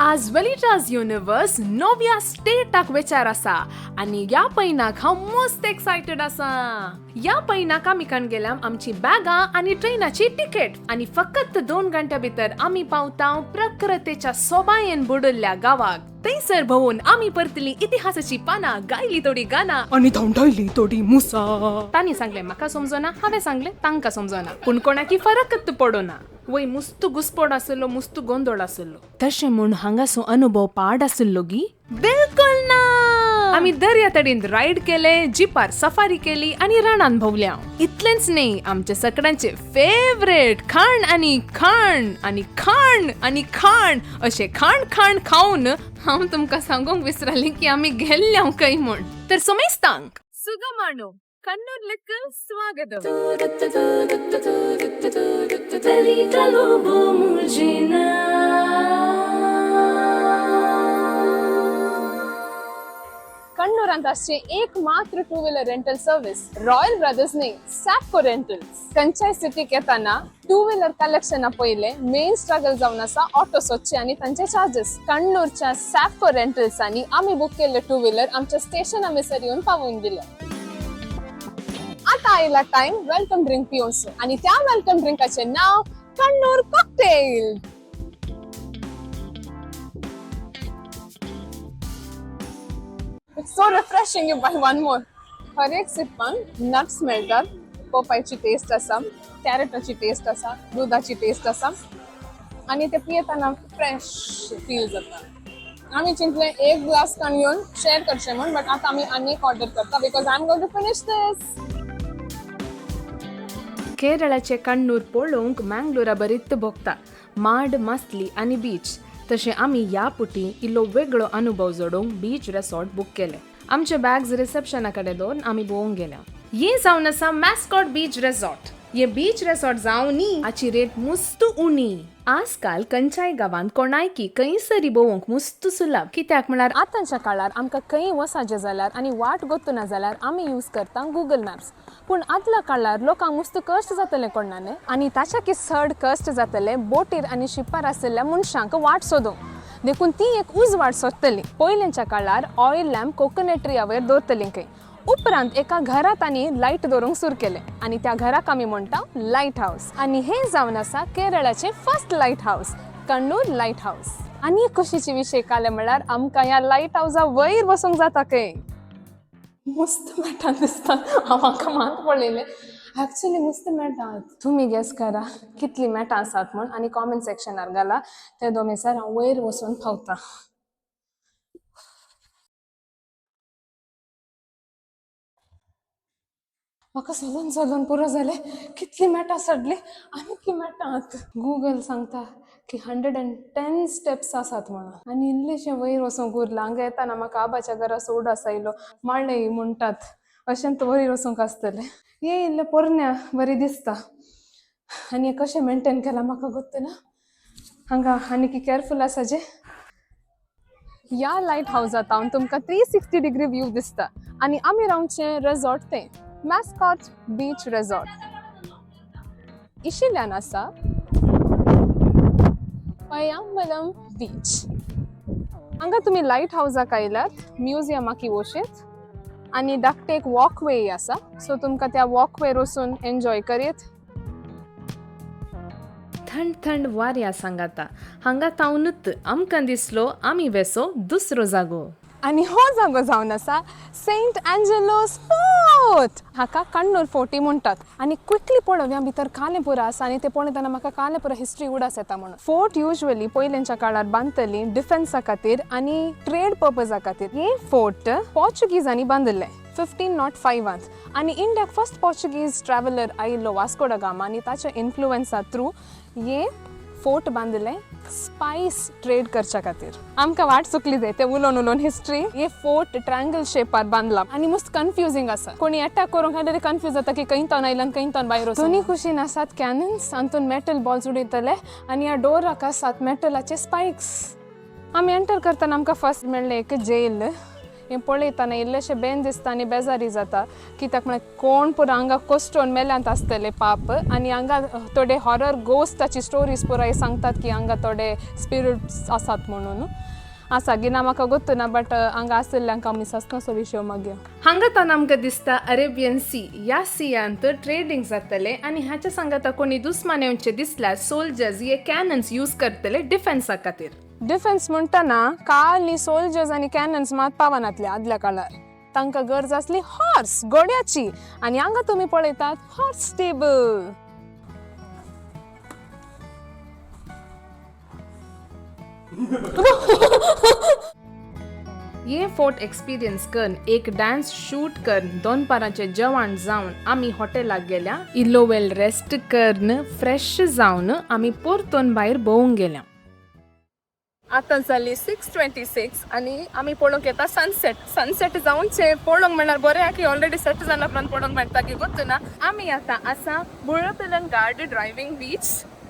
आज वेलिटाज युनिवर्स नव्या स्टेटाक विचार आसा आनी ह्या पयनाक हांव मस्त एक्सायटेड आसा. ह्या पयनाक आमी काण गेल्या आमची बॅगां आनी ट्रेनाची तिकेट आनी फकत 2 घंट्या भितर आमी पावता प्रकृतीच्या सोबायेन बुडल्ल्या गांवाक. थंयसर भोंवून आमी परतली इतिहासाची पानां, गायली थोडी गानां आनी धांवडायली थोडी मुसा. तांणी सांगलें म्हाका समजना, हांवें सांगलें तांकां समजना, पूण कोणाकी फरकच पडना. वय मुस्त घुसपोड आसलो, मुस्त गोंदळ आसलो. तशें म्हूण हांगासो अनुभव पाड आसलो गी? बिलकुल ना. आमी दर्या तडीन रायड केले, जिपार सफारी केली आनी रानान भोंवल्या. इतलेंच न्ही, आमचे सगळ्यांचे फेवरेट खाण आनी खाण आनी खाण आनी खाण अशें खाण खाण खावन हांव तुमकां सांगूंक विसरलें की आमी गेल्ले खंय म्हूण. तर सोमेस्तांक सुगमाणो कन्नूरलेक स्वागतम. कण्णूरांत आसचे एक मात्र two wheeler rental service Royal Brothers न्ही, सॅफको रेंटल्स. खंयच्याय सिटीक येताना टू व्हिलर कलेक्शना पयले मेन स्ट्रगल जावन आसा ऑटो सोदचे आनी तांचे चार्जेस. कण्णूरच्या सॅफको रेंटल्सांनी आमी बूक केल्ले टू व्हिलर आमच्या स्टेशना मिसर येवन पावोवन दिले. आता आयला टाइम welcome drink पिवचो आनी त्या welcome ड्रिंकाचे now Kannur cocktail. It's so refreshing, you buy one more. हर एक सिपान नट्स मेळटात, पोपायची टेस्ट आसा, कॅरेटाची टेस्ट आसा, दुदाची टेस्ट आसा आनी ते पियेतना फ्रेश फील जाता. आमी चिंतले एक ग्लास काण घेवन शेअर करचे म्हूण, बट आतां आमी आनी एक ऑर्डर करता because I am going to finish this. केरळाचे Kannur पळोवंक मँगलोरा बरीच भोगता, माड, मासली आनी बीच. तशें आमी ह्या पुटी इल्लो वेगळो अनुभव जोडूंक बीच रेसॉर्ट बूक केले. आमचे बॅग्स रिसेप्शना कडेन दवरून आमी भोंवंक गेल्या. हे जावन आसा मॅस्कॉट बीच रेसॉर्ट. हे बीच रेसॉर्ट जावन हाची रेट मुस्त उणी. आजकाल खंयच्याय गांवांत कोणायकी खंयसरी भोंवंक मुस्त सुलभ. कित्याक म्हळ्यार आतांच्या काळार आमकां खंय वचाचें जाल्यार आनी वाट गोत्तना जाल्यार आमी यूज करता गुगल मॅप्स. पूण आदल्या काळार लोकांक मुस्त कश्ट जातले कोणाने न्ही, आनी ताच्याकी चड कश्ट जातले बोटीर आनी शिपार आशिल्ल्या मनशांक वाट सोदूंक. देखून ती एक उजवाड सोदतली. पयलींच्या काळार ऑयल लॅम्प कोकोनट ट्रिया वयर दवरतली खंय. उपरांत एका घरात आनी लायट दवरूंक सुरू केलें आनी त्या घराक आमी म्हणटा लायट हावस. आनी हें जावन आसा केरळाचें first light house, Kannur light house. आनी एक खोशीची विशय काले म्हळ्यार आमकां ह्या लायट हावसा वयर बसूंक जाता खंय. मस्त मेटां दिसता. हांव म्हाका मात पळयलें, ऍक्च्युली मस्त मेटां. तुमी गेस करा कितली मेटां आसात म्हूण आनी कॉमेंट सेक्शनार घाला. ते दोमेसर हांव वयर वचून पावता. म्हाका चलून चलून पुरो जालें. कितली मेटां चडली आनी की मेटां. गुगल सांगता की 110 स्टेप्स आसात म्हणून आनी इल्लेशें वयर वचूंक उरलां. हांगा येताना म्हाका आबाच्या घरा उडास आयलो, माळ्ळे म्हणटात अशें वयर वचूंक आसतलें. हे इल्लें पोरण्या बरी दिसता आनी हें कशें मेंटेन केलां म्हाका गोत्त ना. हांगा आनी की केअरफूल आसाचें. ह्या लायट हावसांत हांव तुमकां 360 डिग्री व्यू दिसता आनी आमी रावचें रेजॉर्ट तें मॅस्कॉट बीच रेजॉर्ट इशिल्यान आसा पय्यांबलम बीच. हांगा तुमी लायट हावसाक आयल्यात म्युजियमाक वचीत आनी धाकटे एक वॉकवे आसा, सो तुमकां त्या वॉकवेर वचून एन्जॉय करीत. थंड थंड वाऱ्या सांगाता हांगा तावनूच आमकां दिसलो आमी वेसो दुसरो जागो. आनी हो जागो जावन आसा सेंट एंजेलोस फोर्ट. हाका कण्णूर फोर्टी म्हणटात. आनी क्विकली पळोवया भितर कालेपुरा आसा आनी ते पळयतना म्हाका कालेपुरा हिस्ट्री उडास येता म्हणून. फोर्ट युजली पयलींच्या काळार बांदतली डिफेन्सा खातीर आनी ट्रेड पर्पजा खातीर. हे फोर्ट पोर्चुगीजांनी बांदिल्लें 1505 आनी इंडियाक फर्स्ट पोर्चुगीज ट्रॅव्हलर आयिल्लो वास्को da Gama आनी ताच्या इन्फ्लुएन्सा थ्रू हे फोर्ट बांदिल्लें स्पायस ट्रेड करच्या खातीर. आमकां वाट चुकली जाय ते उलोवन उलोवन हिस्ट्री. हे फोर्ट ट्रायंगल शेपार बांदला आनी मस्त कन्फ्युजींग आसा. कोणी अटॅक करूंक आयल्यार कन्फ्यूज जाता की खंय तावन आयला आनी खंय तावन भायर. दोनी कुशीन आसात कॅनन्स, हातून मेटल बॉल्स उडयतले आनी ह्या डोराक आसात मेटलाचे स्पायक्स. आमी एंटर करतना आमकां फर्स्ट मेळ्ळें एक जेल. हें पळयतना इल्लेशें बेन दिसता आनी बेजारी जाता, कित्याक म्हळ्यार कोण पुरो हांगा कोस्टोन मेल्यांत आसतले पाप. आनी हांगा थोडे हॉरर गोस्टाची स्टोरीज पुराय सांगतात की हांगा थोडे स्पिरिट्स आसात म्हणून. आसा गिना म्हाका गोत्तू ना, बट हांगा आशिल्ल्यांक आमी ससनाचो विशय. मागीर हांगा तान आमकां दिसता अरेबियन सी. ह्या सियांत ट्रेडींग जातलें आनी हाच्या सांगाता कोणी दुस्मान येवचे दिसल्यार सोल्जर्स हे कॅनन्स यूज करतले डिफेन्सा खातीर. डिफेन्स म्हणटना काली सोल्जर्स आनी कॅनन्स मात पावनातले आदल्या काळार. तांकां गरज आसली हॉर्स, घोड्याची. आनी हांगा तुमी पळयतात हॉर्स टेबल. हे फोर्ट एक्सपिरियन्स करून, एक डान्स शूट करून, दोनपारांचें जेवण जावन आमी हॉटेलाक गेल्या. इल्लो वेळ रेस्ट करून फ्रेश जावन आमी परतून भायर भोंवूंक गेल्या. आतां जाली 6:26 आनी आमी पळोवंक येता सनसेट. सनसेट जावचे पळोवंक म्हणल्यार बरें की ऑलरेडी सेट जाल्या उपरांत पळोवंक मेळटा की गोत्तू ना. आमी आतां आसा मुळपिलंगाड ड्रायव्हींग बीच.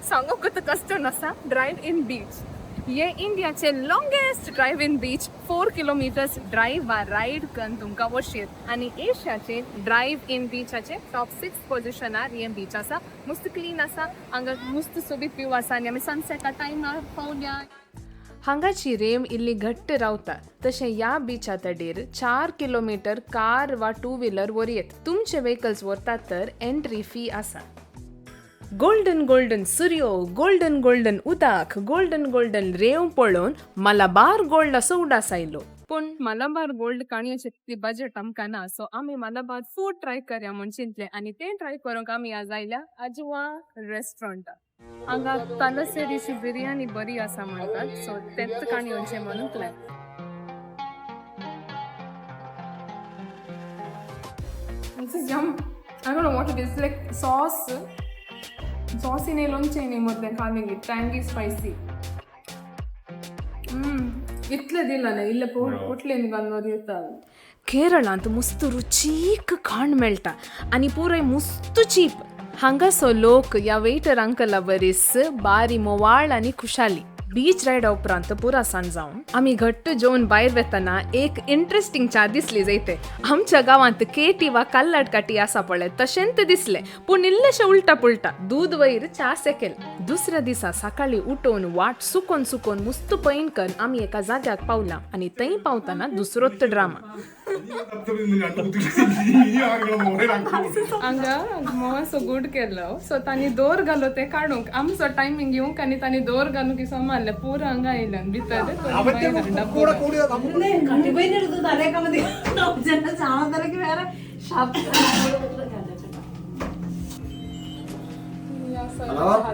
सांगूंक कष्ट आसा, ड्रायव्ह इन बीच. हे इंडियाचे longest drive in beach, 4 kilometers drive वा रायड करून तुमकां वचयेत. आनी एशियाचे ड्रायव्ह इन बीचाचे टॉप 6 पोजिशनार हे बीच आसा. मस्त क्लीन आसा हांगा, मस्त सोबीत व्यू आसा आनी आमी सनसेटा टायमार पावल्या. हांगाची रेम इल्ली घट्ट रावता. तशें ह्या बिचा तडीर 4 किलोमिटर कार वा टू व्हिलर व्हरयेत. तुमचे व्हेकल्स व्हरतात तर एंट्री फी आसा. गोल्डन गोल्डन सुर्यो, गोल्डन गोल्डन उदक, गोल्डन गोल्डन रेंव पळोवन मलाबार गोल्ड असो उडास आयलो. पूण मलाबार गोल्ड काणयेचे तितली बजेट आमकां ना, सो आमी मलाबार फूड ट्राय करया म्हूण चिंतलें आनी तें ट्राय करूंक आमी आज आयल्या अजवा रेस्टॉरंटार. हांगा तलसेरीची बिरयानी बरी आसा म्हणटात, सो तेंच काणी येवचें म्हणून plan. This is yum. I don't know what it is. Like sauce. Sauce in लोणचें ಮೊದಲೇ ಖಾಲಿಗೆ ಟ್ಯಾಂಗಿ ಸ್ಪೈಸಿ. ಇತ್ಲೆ ದಿಲ್ಲನೆ ಇಲ್ಲ ಪೊಟ್ಲೇನು ಬಂದು ಇರ್ತಾವೆ. केरळांत मुस्त रुचीक खाण मेळटा आनी पुराय मुस्त चीप. हांगासो लोक ह्या वेटर अंकला बरीस बारी मोवाळ आनी खुशाली. बीच रायडा उपरांत पुरा सांज जावन आमी घट्ट जेवन भायर वेतना एक इंट्रस्टींग च्या दिसली. जायते आमच्या गांवांत केटी वा कल्लड काटी आसा पळय, तशेंच दिसलें, पूण इल्लेशें उलटा पुलटा, दूद वयर च्या सेकेल. दुसऱ्या दिसा सकाळी उठोवन वाट सुकोन सुकोन मुस्त पैन करून आमी एका जाग्याक पावला आनी थंय पावतना दुसरोच ड्रामा. हांगा मोवासो गुड केलो, सो तांणी दोर घालो ते काडूंक. आमचो टायमींग येवंक आनी तांणी दोर घालूंक की मारलें पुरो. हांगा आयल्यान भितर. കട്ടിപ്പൈനെടുത്ത് തലയൊക്കെ മതി. ചാണകം തലയ്ക്ക് വേറെ ഷർട്ട്.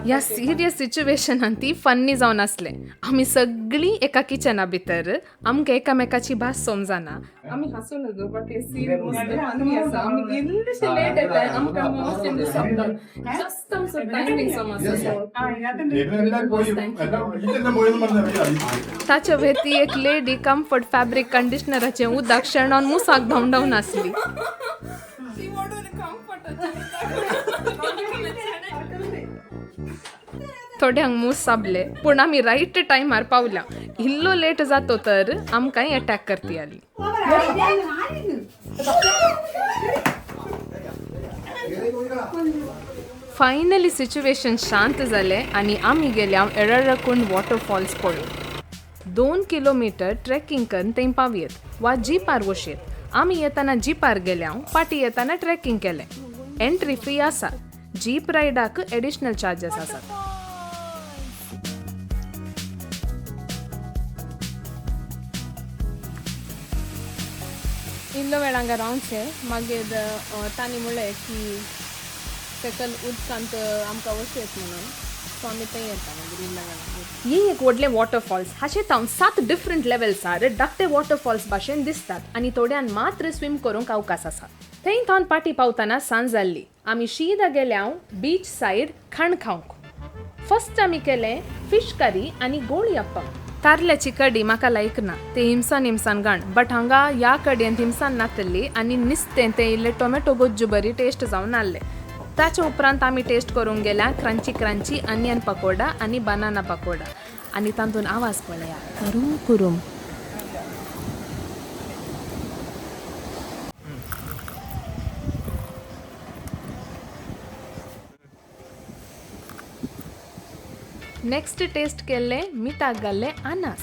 ह्या सिरियस सिच्युएशनान ती फन्नी जावन आसलें. आमी सगळीं एका किचना भितर, आमकां एकामेकाची भास समजना, आमी हांसूं नजो, बट हे सीन मस्त फन्नी आसा. आमी इल्लेशे लेट येताय, आमकां जस्ट आमचो टायमींग समजता. ताच्या वयर ती एक लेडी कम्फर्ट फॅब्रीक कंडिशनराचें उदक शेणोन मुसाक धांवडावन आसली. थोड्यांक मूस साबले, पूण आमी रायट टायमार पावल्या. इल्लो लेट जातो तर आमकांय एटॅक करती आली. फायनली सिच्युएशन शांत जालें आनी आमी गेल्या एरळकुंड वॉटरफॉल्स पळोवंक. 2 किलोमिटर ट्रेकिंग करून थंय पावयेत वा जिपार वशेत. आमी येताना जिपार गेल्या, फाटीं येताना ट्रेकिंग केलें. एंट्री फ्री आसा. जीप रायडाक एडिशनल चार्जेस आसात. इल्लो वेळ हांगा रावचें, मागीर तांणी म्हणलें की सकल उदकांत आमकां वचयेत म्हणून, सो आमी थंय येता मागीर इल्ल्या वेळान. ही एक व्हडलें वॉटरफॉल्स. हाचे तावन सात डिफरंट लेवल्सार धाकटे वॉटरफॉल्स भाशेन दिसतात आनी थोड्यान मात्र स्विम करूंक अवकाश आसा. थंय थावन पाटी पावतना सांज जाल्ली. आमी शीदा गेल्या बीच सायड खाण खावंक. फर्स्ट आमी केलें फिश करी आनी गोळी अप्पम. तारल्याची कडी म्हाका लायक ना, ते हिमसान हिमसान घाण, बट हांगा ह्या कडयेन हिमसान नातल्ली आनी निस्तें तें इल्लें टोमॅटो गोज्जू बरी टेस्ट जावन आहलें. ताच्या उपरांत आमी टेस्ट करूंक गेल्या क्रंची क्रंची अनियन पकोडा आनी बनाना पकोडा. आनी तातूंत आवाज पळया, करूम कुरूम. नेक्स्ट टेस्ट केल्लें मिठाक घाल्लें अनास.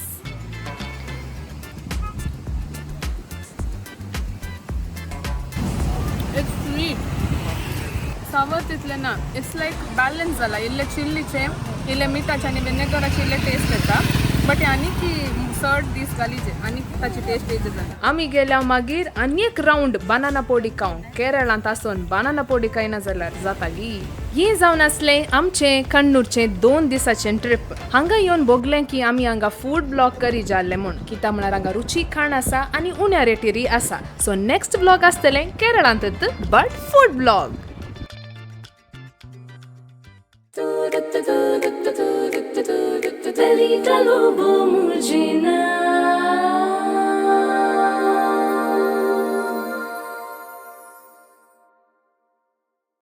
It's sweet, सावर तितलें ना. It's like balance जाला. इल्लें चिल्लीचें, इल्लें मिठाचें आनी विनेगराचें इल्लें टेस्ट येता, बट आनी की चड दीस घालीचे आनी ताची टेस्ट येता जाता. आमी गेल्या मागीर आनी एक रावंड बनाना पोडी खावंक. केरळांत आसून बनाना पोडी खायना जाल्यार जाता गी? हें जावन आसलें आमचें कण्णूरचें 2 दिसाचें ट्रिप. हांगा येवन भोगलें की आमी हांगा फूड ब्लॉग करी जाल्लें म्हूण, कित्याक म्हळ्यार हांगा रुचीक खाण आसा आनी उण्या रेटीरय आसा. सो नेक्स्ट ब्लॉग आसतलें केरळांतच, but food blog. Pelita Lobo Murgina.